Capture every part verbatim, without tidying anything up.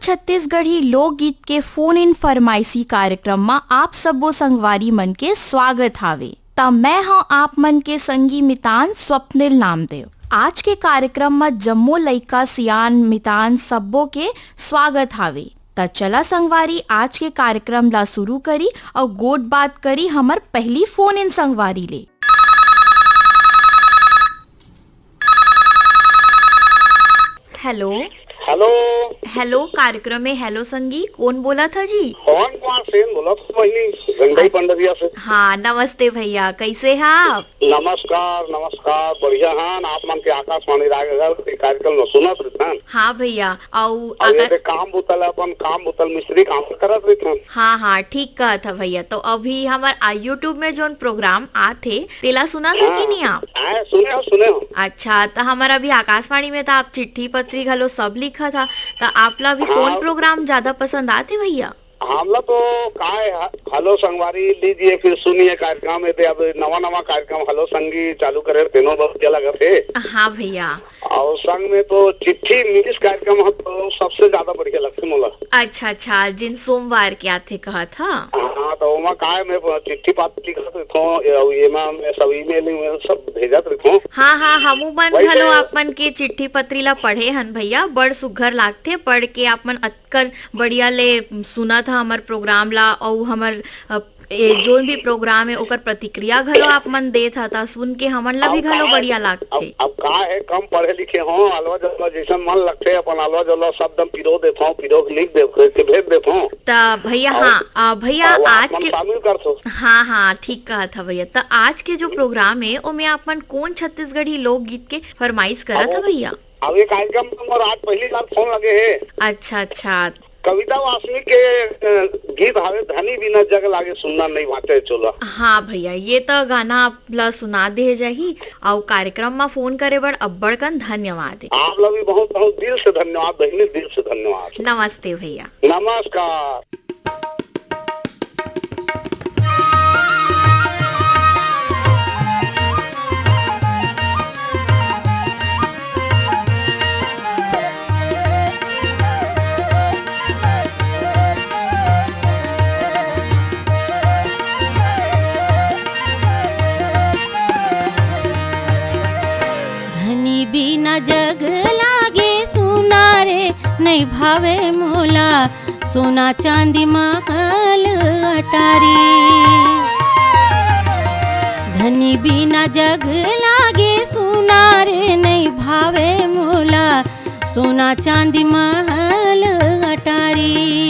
छत्तीसगढ़ी लोकगीत के phone in फरमाइशी कार्यक्रम म आप सब्बो संगवारी मन के स्वागत हावे। त मैं हव आप मन के संगी मितान स्वप्निल नामदेव। आज के कार्यक्रम म जम्मो लइका, सियान, मितान सब्बो के स्वागत हावे। त चला संगवारी, आज के कार्यक्रम ला शुरू करी अउ गोठ बात करी हमर पहली फोन इन संगवारी ले। हेलो। हेलो। हेलो, कार्यक्रम में हेलो संगी, कोन बोलत ह जी? पवन कुमार सेन बोलत हूँ बहिनी, गंडई हाँ। पंडरिया से। हाँ, नमस्ते भैया, कैसे हैं आप? नमस्कार, नमस्कार, बढ़िया हन। आप मन के आकाशवाणी रायगढ़ के कार्यक्रम ल सुनत रहिथन। हाँ भैया, अउ अउ ये आकाश- दे काम बुतल, अपन काम बुतल मिस्त्री काम करत रहिथन। हाँ, हाँ, ठीक कहत ह भैया। तो अभी हमर आ, YouTube में जोन प्रोग्राम आत हे, तेला सुनत ह कि हाँ। नहीं आप? हाँ, सुने हो, सुने हो। अच्छा, त हमर अभी आकाशवाणी में त आप चिट्ठी पत्री घलो सब लिखत ह, त आप ला अभी कोन हाँ। प्रोग्राम ज्यादा पसंद आत हे भैया? हमला तो काय ह-, हेलो संगवारी लीजिए फिर सुनिए कार्यक्रम, एदे अब नवा नवा कार्यक्रम हेलो संगी चालू करे, तेनो बहुत अच्छा लगत हे। हाँ भैया। अउ संग में तो चिट्ठी मिलिस कार्यक्रम ह तो सबसे ज्यादा बढ़िया लगथे मोला। अच्छा, अच्छा, जिन सोमवार के आथे कहत ह। हाँ, तो ओमा काय मैं चिट्ठी पाती लिखत रहिथों, अउ एमा मैं सब email, email सब भेजत रहिथों। हाँ, हाँ, हमू मन वही घलो मैं आप मन के चिट्ठी पत्री ला पढ़े हन भैया, बड़ सुग्घर लागथे पढ़ के। आप मन अतकन बढ़िया ले सुनत ह हमर प्रोग्राम ला, अउ हमर, अ, ए, जोन भी प्रोग्राम हे ओकर प्रतिक्रिया घलो आप मन देत ह, त सुन के हमन ला भी अब घलो का बढ़िया अब, लागथे। अब का हे, कम पढ़े लिखे हों, अलवा जलवा जइसन मन लगथे, अपन अलवा जलवा शब्द हम पिरो देथों, पिरो के लिख दे, के भेज देथों। त भैया, अउ, हाँ, अ, भैया, अउ आप आज मन के शामिल करथो। हाँ, हाँ, ठीक कहत ह भैया। त आज के जो प्रोग्राम हे, ओमे आप मन कोन छत्तीसगढ़ी लोकगीत के फरमाइश करत अब ह भैया? अब ये कार्यक्रम में मोर आज पहली बार फोन लगे हे। अच्छा, अच्छा। कविता वासनिक के, अ, गीत हावे, धनी बिना जग लागे, सुन्ना नइ बाँचे चोला। हाँ भैया, ये त गाना आप ला सुना दे जाही, अउ कार्यक्रम म फोन करे बर अब्बड़ कन धन्यवाद हे। आप ला भी बहुत, बहुत दिल से धन्यवाद बहिनी, दिल से धन्यवाद। नमस्ते भैया। नमस्कार। धनी बिना जग लागे सुना रे, नइ भावे मोला सोना चांदी महल अटारी। धनी बिना जग लागे सुना रे, नइ भावे मोला सोना चांदी महल अटारी।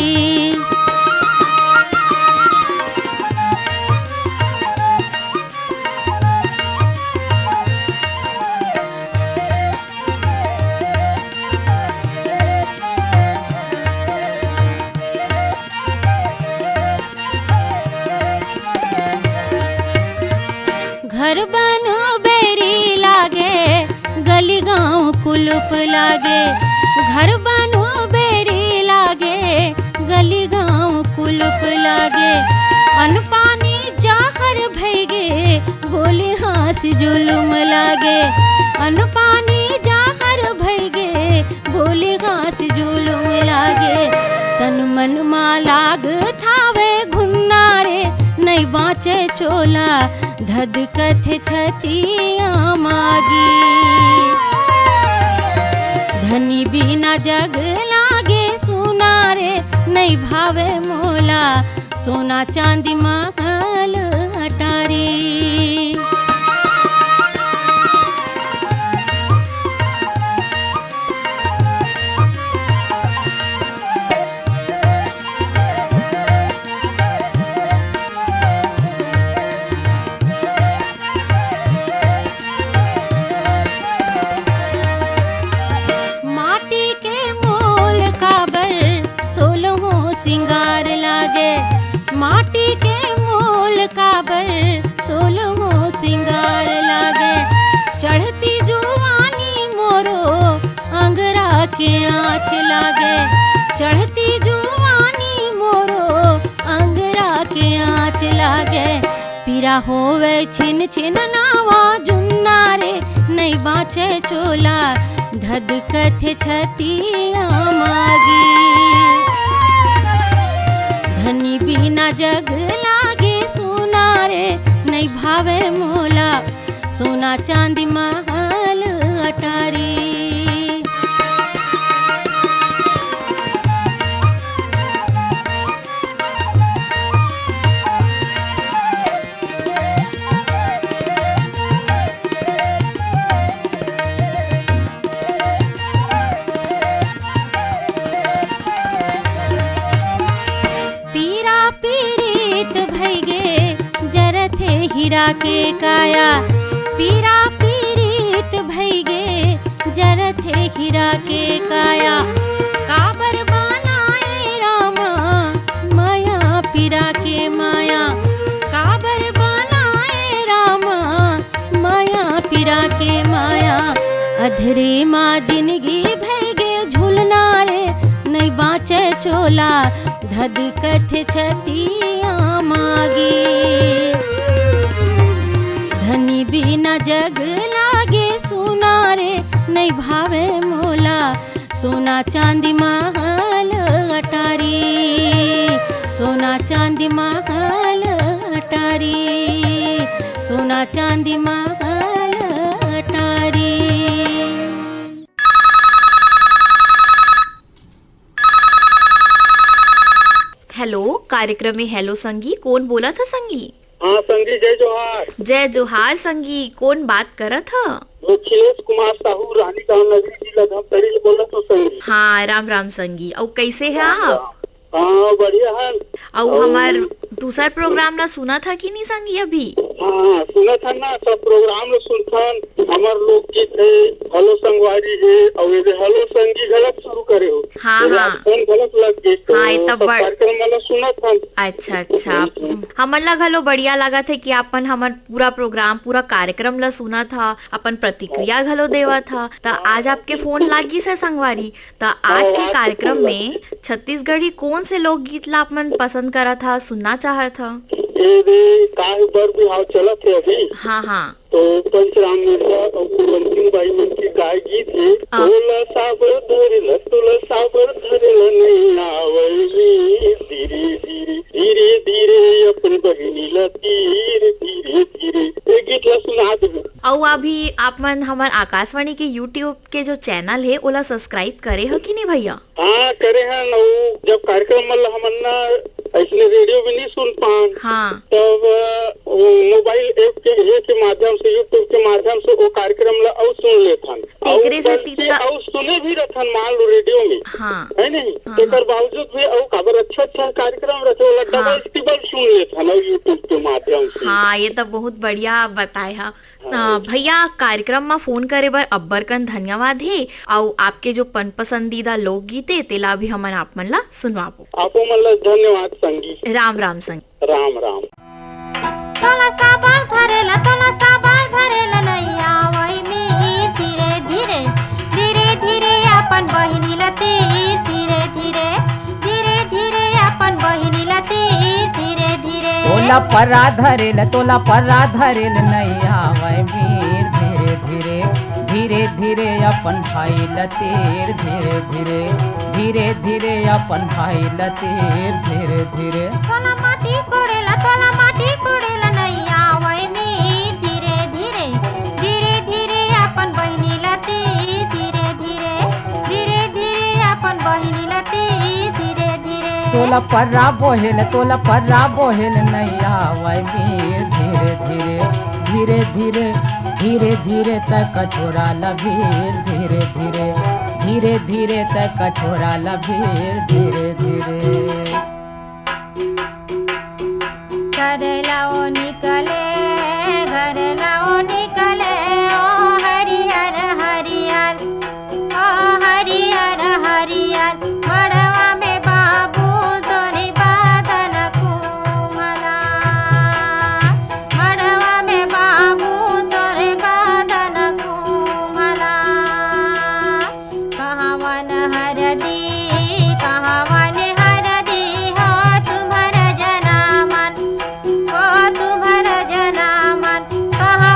घर बनो बेरी लागे, गली गांव कुलुप लागे। घर बनो बेरी लागे, गली गांव कुलुप लागे। अन्न पानी जाहर भइगे, बोली हाँस जुलुम लागे। अन्न पानी जाहर भइगे, बोली हाँस जुलुम लागे। तन मन मा लाग थावे घुन्ना रे, नइ बाँचे चोला, धधकथे छतिया मागी। धनी बिना जग लागे सुना रे, नइ भावे मोला सोना चांदी महल अटारी। माटी के मोल काबर सोलहो सिंगार लागे। माटी के मोल काबर सोलहो सिंगार लागे। चढ़ती जुवानी मोरो अंगरा के आँच लागे। चढ़ती जुवानी मोरो अंगरा के आँच लागे। पीरा होवे छिन छिन नावा जुन्ना रे, नइ बाँचे चोला, धधकथे छतिया मागी। धनी बिना जग लागे सुना रे, नहीं भावे मोला सोना चांदी महल अटारी। पीरा पीरीत भई गे, जरथे हीरा के काया। पीरा पीरीत भई गे, जरथे हीरा के काया। काबर बनाए रामा, माया पीरा के माया। काबर बनाए रामा, माया पीरा के माया। अधरे मा जिनगी भई गे झुलना रे, नहीं बाँचे चोला, धधकथे छतिया मागी। धनी बिना जग लागे सुना रे, नहीं भावे मोला सोना चांदी महल अटारी। सोना चांदी महल अटारी। सोना चांदी महल अटारी। हेलो, कार्यक्रम में हेलो संगी, कोन बोलत ह संगी? हाँ संगी, जय जोहार। जय जोहार संगी, कोन बात करत ह? वो खिलेश कुमार साहू, रानी गांव नगरी, जिला धमतरी ले बोलत हो संगी। हाँ, राम राम संगी, अउ कैसे है राम आप? राम। हाँ, बढ़िया है। अउ अउ हमर दूसर प्रोग्राम ला सुनत ह कि नहीं संगी अभी? हाँ, सुनत हन ना, सब प्रोग्राम ला सुनथन। हमर लोकगीत है, हेलो संगवारी है, अउ ये हेलो संगी घलक शुरू करे हो। हाँ, ये हाँ। राजस्थान घलक लग गई, तो हाँ, ये तो सब बड़ कार्यक्रम वाला सुनत हन। अच्छा, अच्छा। हम्म, हम्म। हमन ला घलो बढ़िया लागत है कि आपन हमर पूरा प्रोग्राम, पूरा कार्यक्रम ला सुनत ह, अपन प्रतिक्रिया घलो देवत ह। त आज आपके फोन लागिस है संगवारी, त आज हाँ, के आज कार्यक्रम फोन में छत्तीसगढ़ी कोन से लोकगीत ला आप मन पसंद करत ह, सुनना चाहत ह? ए रे, काहे बर बिहाव चलत हे अभी? हाँ, हाँ। तो पंचराम मिर्जा अउ पूरन सिंह बाई मन के गाय गीत हे, हाँ। तोला साबर धरेला, तोला साबर धरेला, नहीं आवै मीर, धीरे, धीरे, धीरे, धीरे, अपन बहिनी ला तीर, धीरे, धीरे। ये गीत ला सुना देबो। अउ अभी आप मन हमर आकाशवाणी के YouTube के जो चैनल हे, ओला सब्सक्राइब करे हो कि नहीं भैया? हाँ, करे हन। अउ जब कार्यक्रम मन ल हमन न अइसने रेडियो में नहीं सुन पान, हाँ। तब, अ, वो मोबाइल ऐप के, ये के माध्यम से, YouTube के माध्यम से वो कार्यक्रम ल अउ सुन लेथन। अउ तेकरे सेती बल्कि त अउ सुने भी रथन, मान लो रेडियो में, हाँ। है नहीं? हाँ, तेकर हाँ। बावजूद भी अउ काबर अच्छा अच्छा कार्यक्रम रथे, ओला हाँ। डबल टिबल सुन लेथन अउ YouTube के माध्यम से। हाँ, ये तो बहुत बढ़िया बताए हा। हाँ। अ, भैया, कार्यक्रम म फोन करे बर अब्बड़ कन धन्यवाद हे, अउ आपके जो पन पसंदीदा लोकगीत हे, तेला भी हमन आप मन ला सुनवाबो। आपो मन ला धन्यवाद संगी। राम राम संगी। राम राम। तोला साबर धरेला, तोला साबर धरेला, नैया वही में धीरे धीरे, धीरे धीरे अपन बहिनी ला तीर, धीरे धीरे, धीरे धीरे अपन बहिनी ला तीर, धीरे धीरे। तोला पर्रा धरेल, तोला पर्रा धरेल, नैया वही में धीरे धीरे, धीरे धीरे अपन भाई ला तीर, धीरे धीरे, धीरे धीरे अपन भाई ला तीर, धीरे धीरे। तोला माटी कोड़ेला, तोला माटी कोड़ेला, नैया वही में धीरे धीरे, धीरे धीरे अपन बहिनी ला तीर, धीरे धीरे, धीरे धीरे अपन बहिनी ला तीर, धीरे धीरे। तोला पर्रा बोहेल, तोला पर्रा बोहेल, नैया वही में धीरे धीरे, धीरे धीरे, धीरे धीरे तक छोड़ा लभीर, धीरे धीरे, धीरे धीरे तक छोड़ा लभीर, धीरे धीरे। घर लाओ निकले, घर लाओ निकले, ओ हरियर हरियर, ओ हरियर हरियर। मड़वा में बाबू तोरी बादन कुमला, मड़वा में बाबू तोरे बादन कुमला। कहावन हरदी, कहावन हरदी हो तुम्हर जनामन, हो तुम्हर जनामन। कहा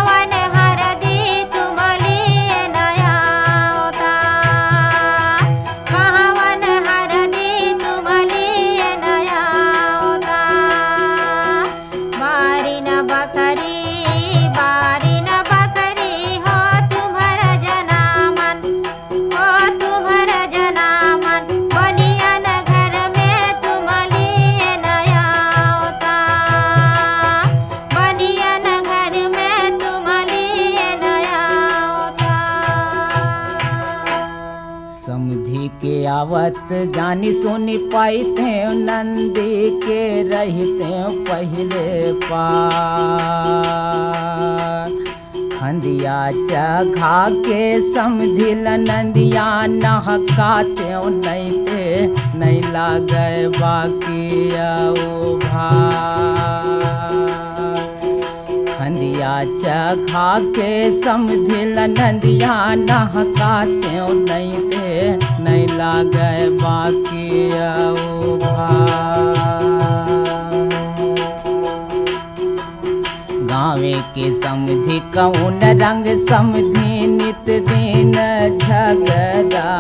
आवत जानी सुनी पाइतें नंदी के रहितें पहिले पार। खंदिया चघा के समधिल नंदिया नहकातें नैते नहीं लागे बाकी अउ भार। खंदिया चघा के समधिल नंदिया नहकातें नैते नहीं लागे बाकी अउ भार। गाँवे के समधी कौन रंग समधी नित दिन झगड़ा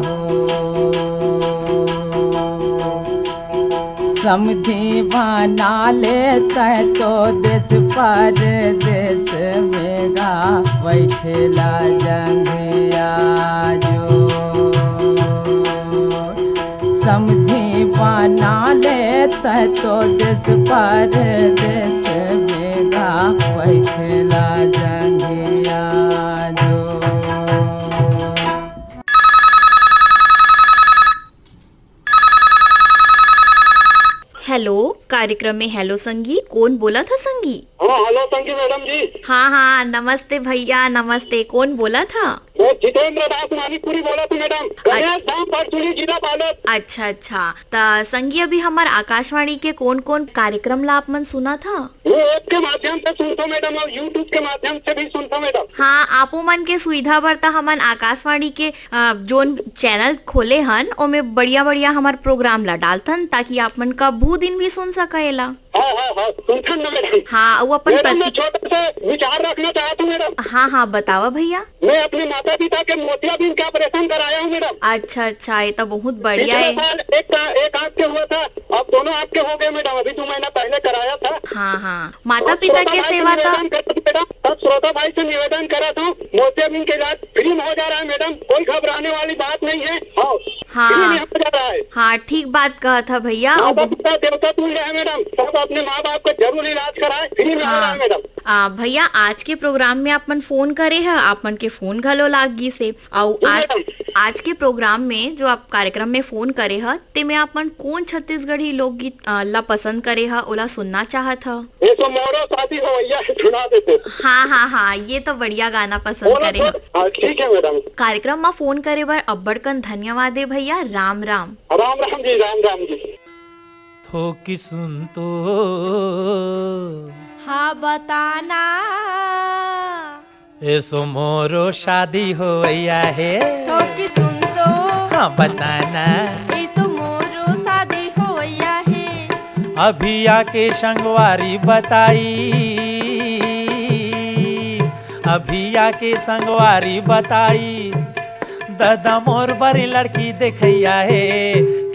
हो। समधी बना लेते तो देश परदेश में गा बैठेला जंघिया जो। समधी बना लेते तो देश परदेश में गा बैठेला जंघिया जो। हेलो, कार्यक्रम में हेलो संगी, कोन बोलत ह संगी? हाँ, हेलो संगी मैडम जी। हाँ, हाँ, नमस्ते भैया, नमस्ते, कोन बोलत ह? मैं जितेंद्र दास मानिकपुरी बोलत हूँ मैडम, गणेश धाम परचुली जिला बालोद। अच्छा, अच्छा, त संगी अभी हमर आकाशवाणी के कोन कोन कार्यक्रम ला आप मन सुनत ह? वो ऐप के माध्यम से सुनथो मैडम और YouTube के माध्यम से भी सुनथो मैडम। हाँ, आपो मन के सुविधा बर त हमन आकाशवाणी के, अ, जोन चैनल खोले हन, ओमे बढ़िया-बढ़िया हमर प्रोग्राम ला डालथन, ताकि आप मन कभू दिन भी सुन सका एला। हाँ, हाँ, हाँ, सुनथन ना मैडम। हाँ, वो अपन मैडम, मैं प्रति- छोटा सा विचार रखना चाहता हूँ मैडम। हाँ, हाँ, बतावा भैया। मैं अपने माता पिता के मोतियाबिंद का ऑपरेशन कराया हूँ मैडम। अच्छा, अच्छा, ये तो बहुत बढ़िया पिछले है। साल एक का-, एक आँख के हुआ था, अब दोनों आँख के हो गए मैडम, अभी दो महीना पहले कराया था। हाँ, हाँ, माता और पिता श्रोता के भाई से सेवा तो निवेदन करता हूँ मैडम, सब श्रोता भाई से निवेदन करा था, मोतियाबिंद के इलाज फ्री में हो जा रहा है मैडम, कोई घबराने वाली बात नहीं है। हाँ, हाँ। फ्री में हो जा रहा है। हाँ, ठीक बात कहत ह भैया। माता पिता देवता तुल्य है मैडम, सब अपने माँ बाप का जरूर इलाज कराए, फ्री में हो रहा है हाँ। मैडम। आ, भैया, आज के प्रोग्राम में आप मन फोन करे ह, आप मन के फोन घलो लाग गिस हे। अउ जी आज, मैडम। आज के प्रोग्राम में जो आप कार्यक्रम में फोन करे ह, तेमे आप मन कोन छत्तीसगढ़ी लोकगीत, अ, ला पसंद करे ह, ओला सुनना चाहत ह? ये तो मोरो शादी हो भैया, सुना देते। हाँ, हाँ, हाँ, ये तो बढ़िया गाना पसंद बोलो करे ह। सर। हाँ, ठीक है मैडम। कार्यक्रम में फोन करे बर अब्बड़ कन धन्यवाद हे भैया। राम राम। राम राम जी, राम राम जी। थोकी सुन तो। हाँ, बताना। एसो मोरो शादी होवैया हे। थोकी सुन तो। हाँ, बताना। एसो मोरो शादी होवैया हे। अभी आके संगवारी बताई, अभी आके संगवारी बताई, दादा मोर बरी लड़की देखैया हे,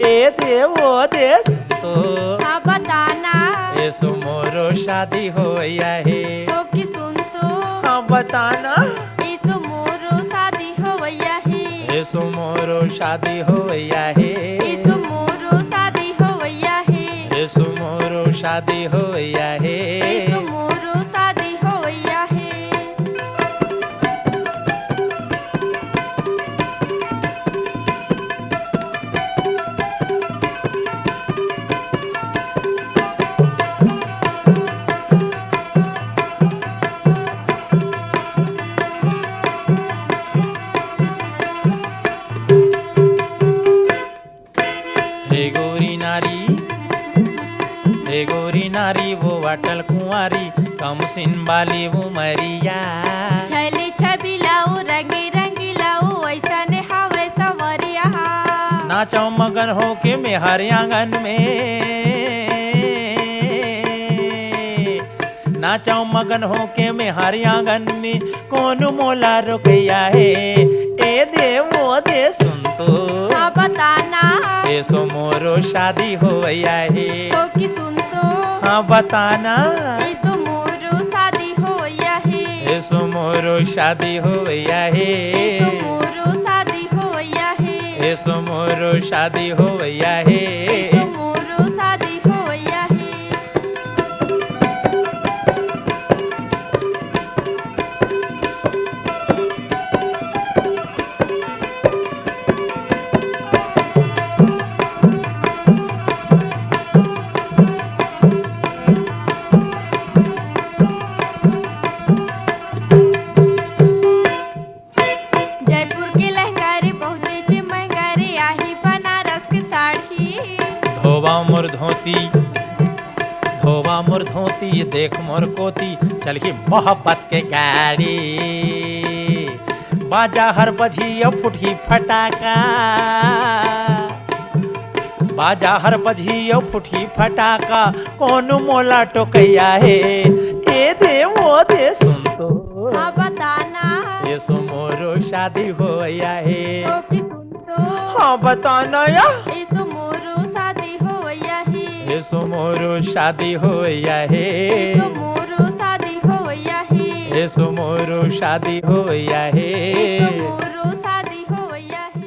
ए दे ओ दे सुन तो। हाँ, बताना। एसो मोरो शादी होवैया हे। थोकी सुन तो। हाँ, बताना। एसो मोरो शादी होवैया हे। एसो मोरो शादी होवैया हे। एसो मोरो शादी होवैया हे। एसो मोरो शादी होवैया हे। एसो मोरो शादी होवैया हे। हे गोरी नारी, हे गोरी नारी, वो अटल कुंवारी, कम सिन बाली उमरिया। छली छबिला ओ रंगी रंगीला ओ, ऐसने हावे सवरिया। नाचो मगन होके मेहर आंगन में, नाचो मगन होके मेहर आंगन में, कोन मोला रोकैया हे, ए दे ओ दे सुन तो। हाँ, बताना। एसो मोरो शादी होवैया हे। थोकी सुन तो। हाँ, बताना। एसो मोरो शादी होवैया हे। एसो मोरो शादी होवैया हे। एसो मोरो शादी होवैया हे। एसो मोरो शादी होवैया हे। एसो मोरो शादी होवैया हे। देख मोर कोती चलही मोहब्बत के गाड़ी। बाजा हर बजही अउ फुटही फटाका, बाजा हर बजही अउ फुटही फटाका, कोन मोला टोकइया हे? ए दे ओ दे सुन तो। हाँ, बताना। एसो मोरो शादी होवइया हे। तो की सुन तो। हाँ, बताना या। एसो मोरो शादी होवइया हे। एसो मोरो शादी होवइया हे। एसो मोरो शादी होवइया हे। एसो मोरो शादी होवइया हे। एसो मोरो शादी होवइया हे।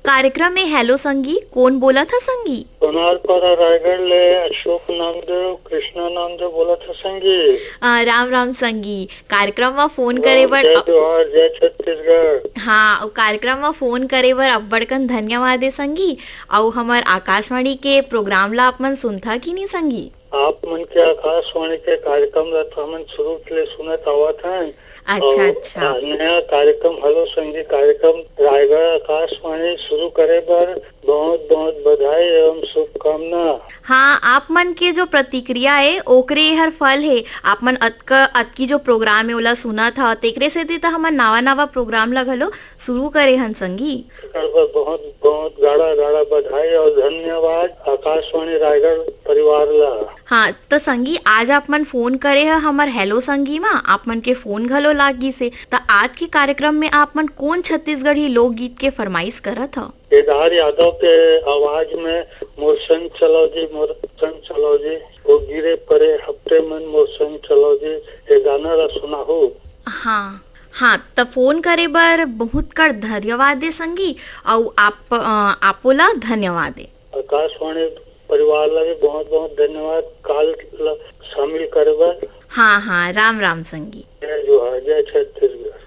कार्यक्रम में हेलो संगी, कोन बोलत ह संगी? सोनारपारा रायगढ़ ले अशोक नामदेव, कृष्णा नामदेव बोलत ह संगी। आ, राम राम संगी, कार्यक्रम म फोन करे बर जय जोहार, जय छत्तीसगढ़। हाँ, अउ कार्यक्रम म फोन करे बर अब्बड़ कन धन्यवाद हे संगी। अउ हमर आकाशवाणी के प्रोग्राम ला आप मन सुनथा कि नहीं संगी? आप मन के आकाशवाणी के कार्यक्रम ला तो हमन शुरू ले सुनत आवत हन। अच्छा, अउ अच्छा। नया कार्यक्रम हेलो संगी कार्यक्रम रायगढ़ आकाशवाणी शुरू करे बर बहुत बहुत बधाई एवं शुभकामना। हाँ, आप मन के जो प्रतिक्रिया ए, ओकरे हर फल हे। आप मन अतका, अतकी जो प्रोग्राम ए, ओला सुनत ह, तेकरे सेती त हमन नवा नवा प्रोग्राम ला घलो शुरू करे हन संगी। एकर बर बहुत बहुत गाड़ा गाड़ा बधाई अउ धन्यवाद आकाशवाणी रायगढ़ परिवार ला। हाँ, त संगी, आज आप मन फोन करे ह हमर हेलो संगी मा, आप मन के फोन घलो लाग गिस हे। त आज के कार्यक्रम में आप मन कोन छत्तीसगढ़ी लोकगीत के फरमाइश करत ह? केदार यादव के आवाज में मोर संग चलो जी, मोर संग चलो जी, वो गिरे परे हफ्ते मन मोर संग चलो जी, ये गाना ला सुनाहू। हाँ, हाँ, त फोन करे बर बहुत कर धन्यवाद हे संगी, अउ आप, अ, आपो ला धन्यवाद हे। आकाशवाणी परिवार ला भी बहुत बहुत धन्यवाद, कॉल ला शामिल करे बर। हाँ, हाँ, राम राम संगी। जय जोहार, जय छत्तीसगढ़।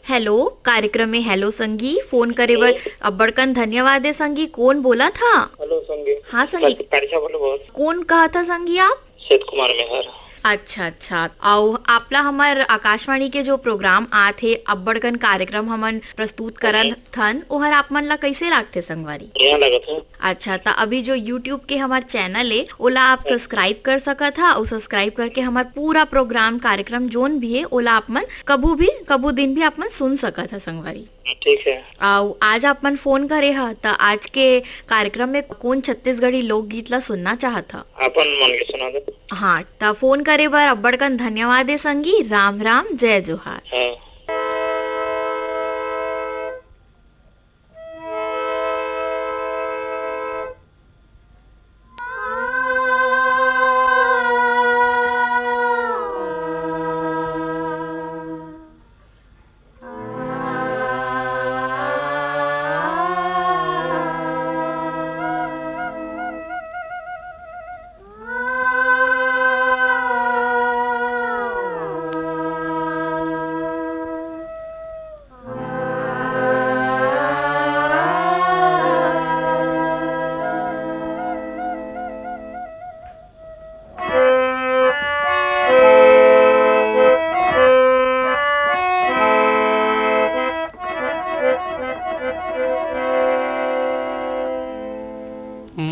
हेलो, कार्यक्रम में हेलो संगी, फोन करे बर हेलो। अब्बड़ कन धन्यवाद हे संगी। कोन बोलत ह? हेलो संगी। हाँ संगी। कर-, करिछा बोलो बॉस। कोन कहत ह संगी आप? सेठ कुमार मेहर। अच्छा, अच्छा। अउ आपला हमर आकाशवाणी के जो प्रोग्राम आत हे, अब्बड़ कन कार्यक्रम हमन प्रस्तुत करत हन, ओहर आप मन ला कइसे लागथे संगवारी? बढ़िया लागत हे। अच्छा, त अभी जो YouTube के हमर चैनल ए, ओला आप सब्सक्राइब कर सकत ह, अउ सब्सक्राइब करके हमर पूरा प्रोग्राम, कार्यक्रम जोन भी हे, ओला आप मन कभू भी, कभू दिन भी आप मन सुन सकत ह संगवारी। ठीक हे। अउ आज आप मन फोन करे ह, त आज के कार्यक्रम में कोन छत्तीसगढ़ी लोकगीत ला सुनना चाहत ह? अपन मन के सुना दे। हाँ, त फोन करे बर अब्बड़ कन धन्यवाद हे संगी। राम राम, जय जोहार। हाँ।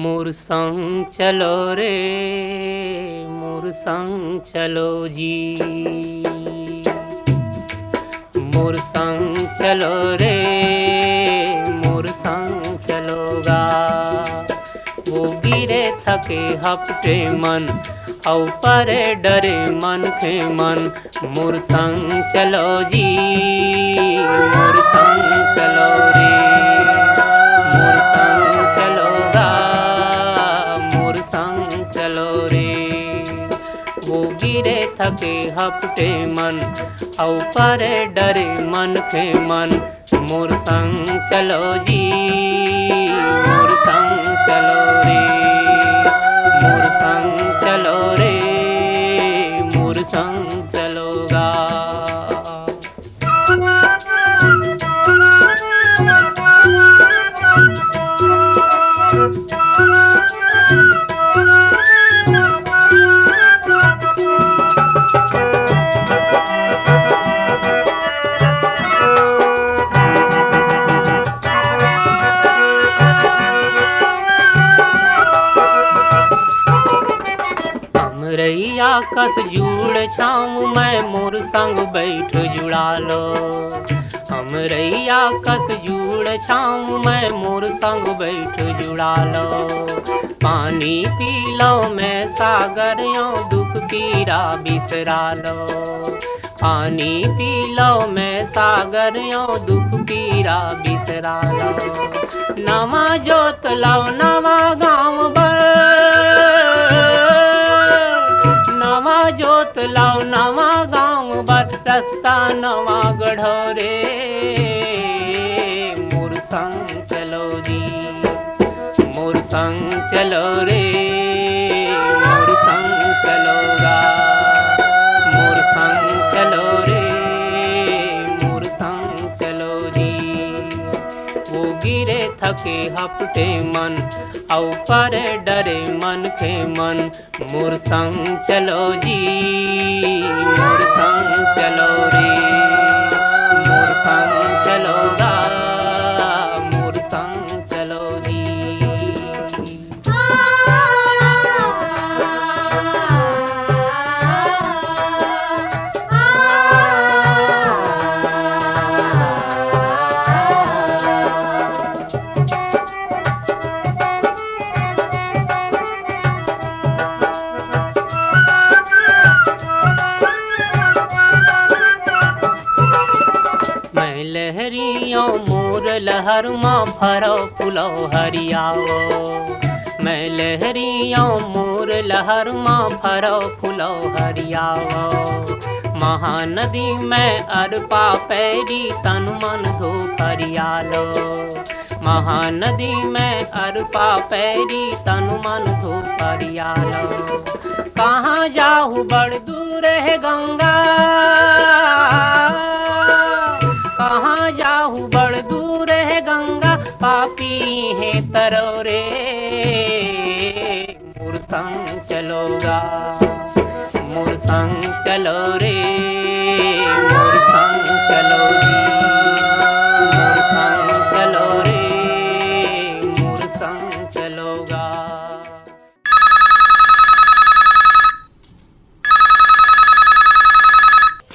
मोर संग चलो रे, मोर संग चलो जी। मोर संग चलो रे, मोर संग चलो गा। वो गिरे थके हपटे मन, अउ परे डरे मनखे मन। मोर संग चलो जी, मोर संग चलो रे, मोर संग चलो गा, मोर संग चलो रे। वो गिरे थके हपटे मन, अउ परे डरे मनखे मन। मोर संग चलो जी, मोर संग चलो रे, मोर संग चलो रे, मोर संग चलो गा। कस जुड़ छाँव मैं मोर संग बैठ जुड़ा लो। अमरैया कस जुड़ छाँव मैं मोर संग बैठ जुड़ा लो। पानी पी लो मैं सागर यो दुख पीरा बिसरा लो। पानी पी लो मैं सागर यो दुख पीरा बिसरा लो। नवा जोत लो नवा गाँव बर, नवा जोत लो नवा गाँव बर, रस्ता नवा गढ़ो रे। मोर संग चलो जी, मोर संग चलो रे, मोर संग चलो गा, मोर संग चलो रे, मोर संग चलो जी। वो गिरे थके हपटे मन, अउ परे डरे मनखे मन, मोर संग चलो जी, मोर संग चलो रे, मोर संग चलो गा, मोर संग चलो जी। मैं लहरियों मोर लहर मा फरो फुलो हरियाओ। मैं लहरियों मोर लहर मा फरो फुलो हरियाओ। महानदी में अरपा पैरी तन मन धो फरियालो। महानदी में अरपा पैरी तन मन धो फरियालो। कहाँ जाहू बड़ दूर है गंगा, कहाँ जाहू बड़ दूर है गंगा, पापी है तरो रे। मोर संग चलो गा, मोर संग चलो रे, मोर संग चलो जी, मोर संग चलो रे, मोर संग चलो गा।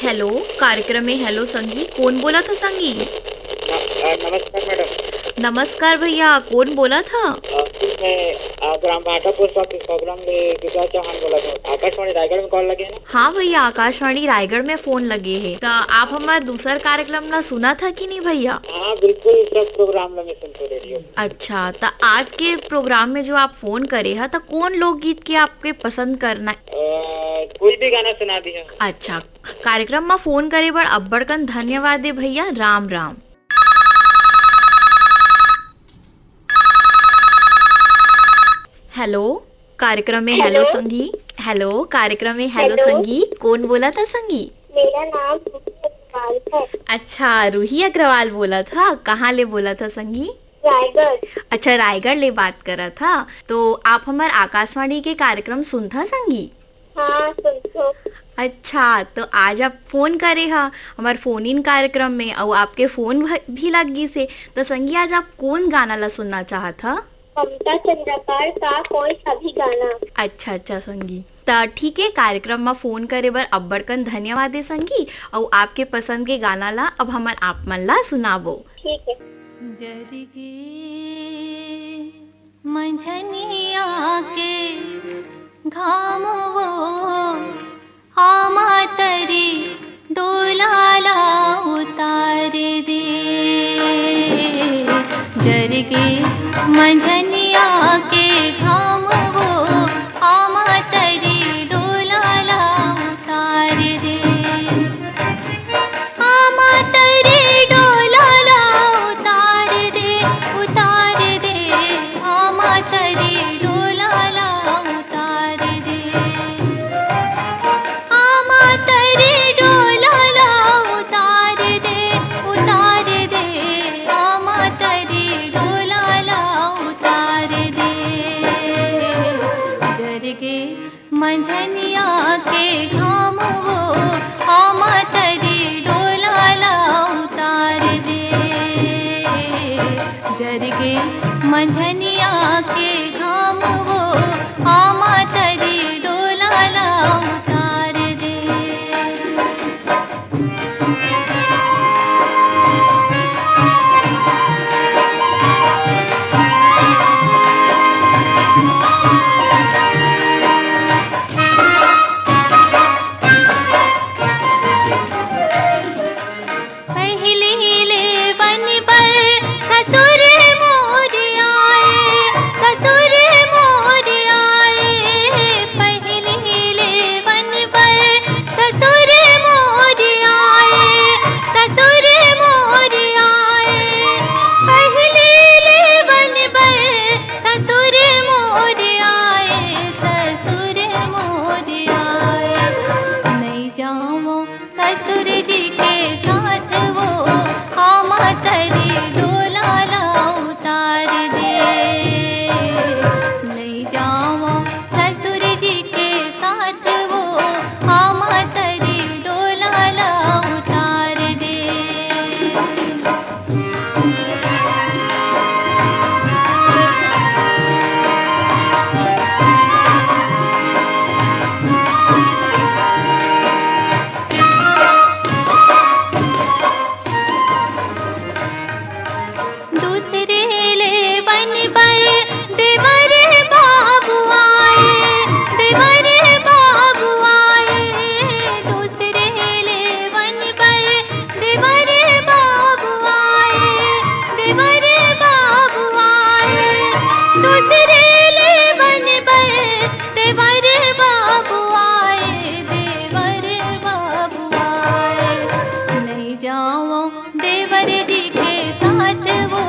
हेलो, कार्यक्रम में हेलो संगी, कोन बोलत ह संगी? अ, अ, नमस्कार मैडम। नमस्कार भैया, कोन बोलत ह? अ, मैं, अ, ग्राम भाटा पोस्ट ऑफिस कोबलम ले विकास चौहान बोलत हूँ। आकाशवाणी रायगढ़ में कॉल लगे है ना? हाँ भैया, आकाशवाणी रायगढ़ में फोन लगे है। त आप हमार दूसर कार्यक्रम ला सुनत ह कि नहीं भैया? हाँ, बिल्कुल, सब प्रोग्राम ला मैं सुनतो रेडियो। अच्छा, त आज के प्रोग्राम में जो आप फोन करे ह, त कोन लोकगीत के आपके पसंद करना? अ, कोई भी गाना सुना दिया। अच्छा, कार्यक्रम म फोन करे बर अब्बड़ कन धन्यवाद हे भैया। राम राम। हेलो, कार्यक्रम में हेलो हेलो। संगी। हेलो, कार्यक्रम में हेलो हेलो। संगी। कोन बोलत ह संगी? मेरा नाम रूही अग्रवाल है। अच्छा, रूही अग्रवाल बोलत ह। कहाँ ले बोलत ह संगी? रायगढ़। अच्छा, रायगढ़ ले बात करत ह। तो आप हमर आकाशवाणी के कार्यक्रम सुनत ह संगी? हाँ, सुनथो। अच्छा, तो आज आप फोन करे ह हमर फोन इन कार्यक्रम में, अउ आपके फोन भ-, भी लग गिस हे। तो संगी, आज आप कोन गाना ला सुनना चाहत ह? ममता चंद्राकर का कोई सा भी गाना। अच्छा, अच्छा संगी, त ठीक हे, कार्यक्रम म फोन करे बर अब्बड़ कन धन्यवाद हे संगी, अउ आपके पसंद के गाना ला अब हमन आप मन ला सुनाबो। ठीक हे। जरिगे मंझनिया के घाम वो आमा तरी डोला ला उतार दे। जरिगे मंझनिया के घाम वो आमा तरी डोला ला उतार दे। आमा तरी डोला ला उतार दे, उतार दे। आमा तरी डोला ला उतार दे। आमा तरी डोला ला उतार दे, उतार दे। आमा तरी डोला ला उतार दे। जरगे मंझनिया के घाम वो, आमा तरी डोला ला उतार दे। जरगे मंझनिया के घाम वो, आमा तरी डोला ला उतार डोला ला उतार दे। नइ जावं ससुर जी के साथ वो, आमा तरी डोला ला उतार दे। दूसरे ले बन बर देवर बाबू आए, देवर बाबू आए। दूसरे ले बन बर देवर बाबू आए, देवर बाबू आए। दूसरे ले बन बर देवर बाबू आए, देवर बाबू आए। नइ जावं देवर जी के साथ वो,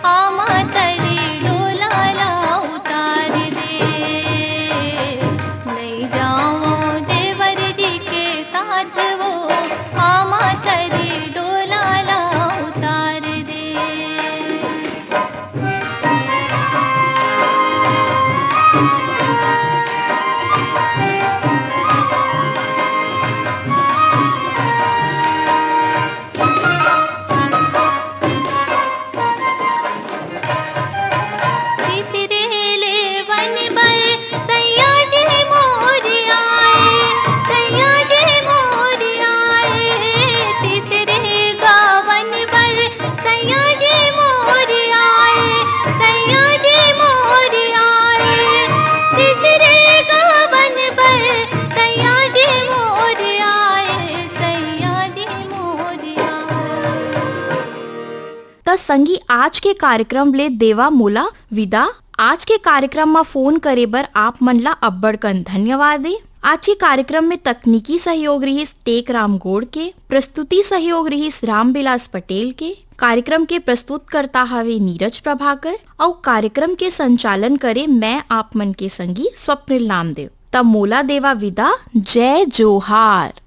आमा तरी डोला ला उतार दे। नइ जावं देवर जी के साथ वो, आमा तरी डोला ला उतार दे। तीसरे ले बन बर सैया जी मोर आए, सैया जी मोर आए। तीसरे गावन बर सैया जी मोर आए, सैया जी मोर आए। तीसरे गावन बर सैया जी मोर आए, सैया जी मोर आए। त संगी, आज के कार्यक्रम ले देवा मोला विदा। आज के कार्यक्रम म फोन करे बर आप मन ला अब्बड़ कन धन्यवाद हे। आज के कार्यक्रम में तकनीकी सहयोग रिहिस टेकराम गोड़ के, प्रस्तुति सहयोग रिहिस रामविलास पटेल के। कार्यक्रम के प्रस्तुतकर्ता हवे नीरज प्रभाकर अउ कार्यक्रम के संचालन करे मैं आप मन के संगी स्वप्निल नामदेव। त मोला देवा विदा, जय जोहार।